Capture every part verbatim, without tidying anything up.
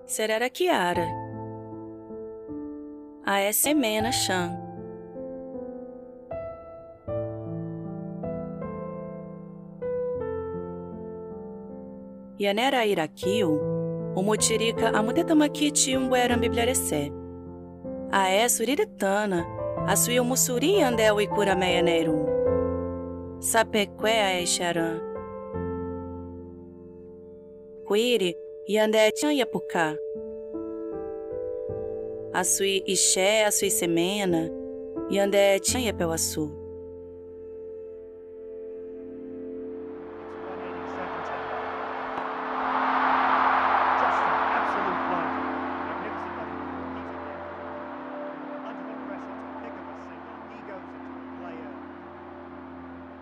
Será que ara? Aé semena xan. Ian era ira kiu, u mutirika amu te tama kiti umbueran Bíblia rese. Aé suriri tana, asui u musuri ian de wi kura meia neirun. Sape kue aé ixaran. Kuiri, ian de tian ia puka. Asui ixe, asui semena, ian de tian ia pe wasu.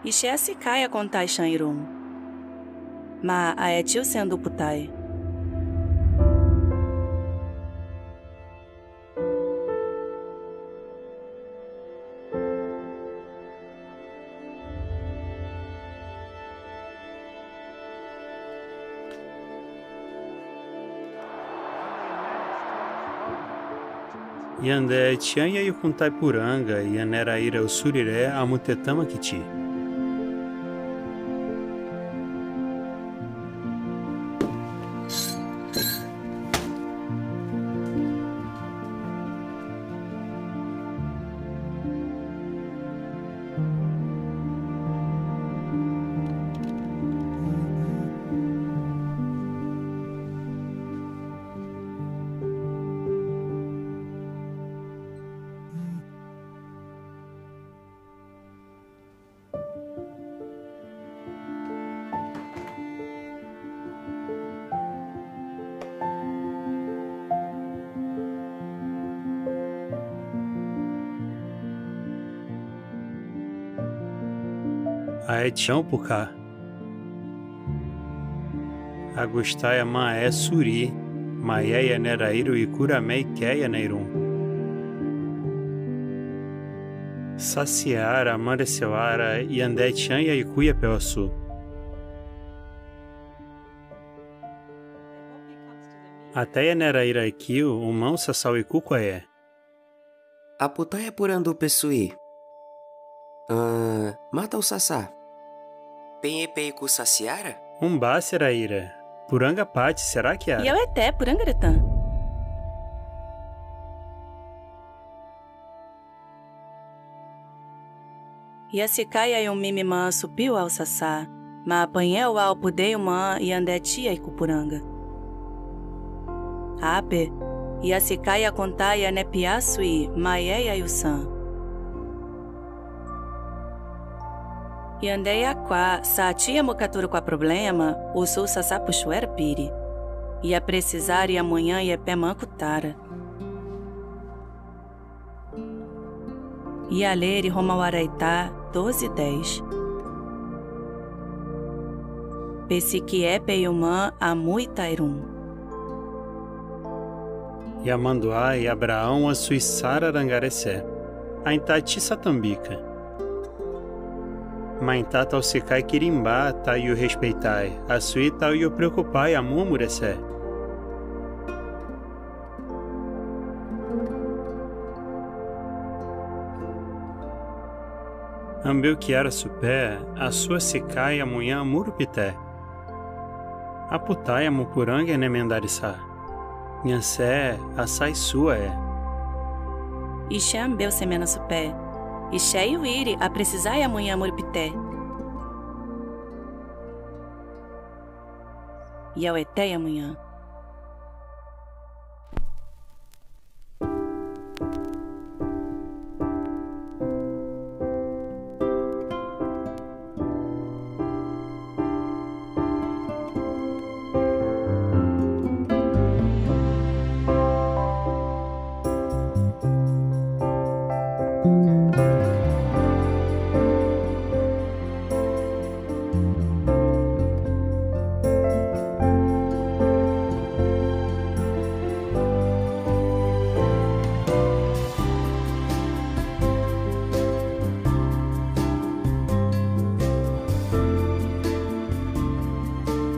Ixe asikai a kontai xan irun. Ma aé tiu sendu putai. Ian de tian ia ikuntai puranga, ian era ira u surire amu te tama kiti. Aé tian u puka. Agustaia ma aé suri, ma ian era ira u ikura mei keia neirun. Sasiara, maresewara, ian de tian ia ikuya pe wasu. Até ian era ira kiu, u man u sasa u iku kua aé. Aputaia puranga du pe sui. Ah, mata u sasa. Penye pe iku sasiara? Um base era ira. Puranga pati, será que era? Ia wete, puranga retan. Ia sikai ai u mimi man supiu au sasa, ma apanheu au pudei u man ian de tia iku puranga. Ape, ia sikai a kontai ane piasu i ma iei ai u san. Ian de ia kua sa tia mukatura kua problema, u su sasa puxuera piri. Ia presizar ia manhan ia pe man kutara. Ia leri homa waraita doze dez. Pe sikie pe iuman amui tairun. Ia mandua i Abraão asui Sara rangarese. Ainta ti satambika. Mainta tau sikai kirimba tau iu respeitai, asui tau iu preokupai amu amurese. Ambeu kiara supe, asua sikai amuyan muru pite. Aputai amu puranga ene mendari sa. Nhan se asai sua e. Ixe ambeu semena supe. Ixe iwiri a presizai amuyan muru pite. Ia wetei amuyan.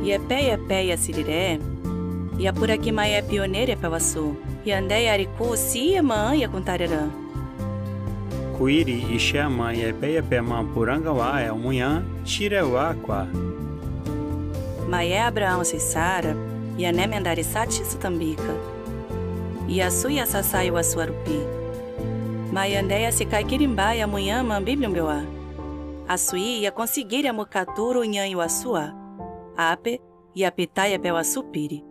Iepei, iepei, asirire. Ia puraki maia pioneiru ya pe wasu. Ia ndeia arikuu siia man ia kuntararan. Kuiri, ishia man ia ipeia pe man puranga wa ya umunhan, shire wa kwa. Maia Abraão si Sara, ia ne mindari sati sutambika. Ia su ia sasai wa su arupi. Maia ndeia si kaikiri mba ia munhan man Bíblia umbewa. Asui ia konsigiri amuka turu nhain wa sua. Ape, ia pitaia pe wasu piri.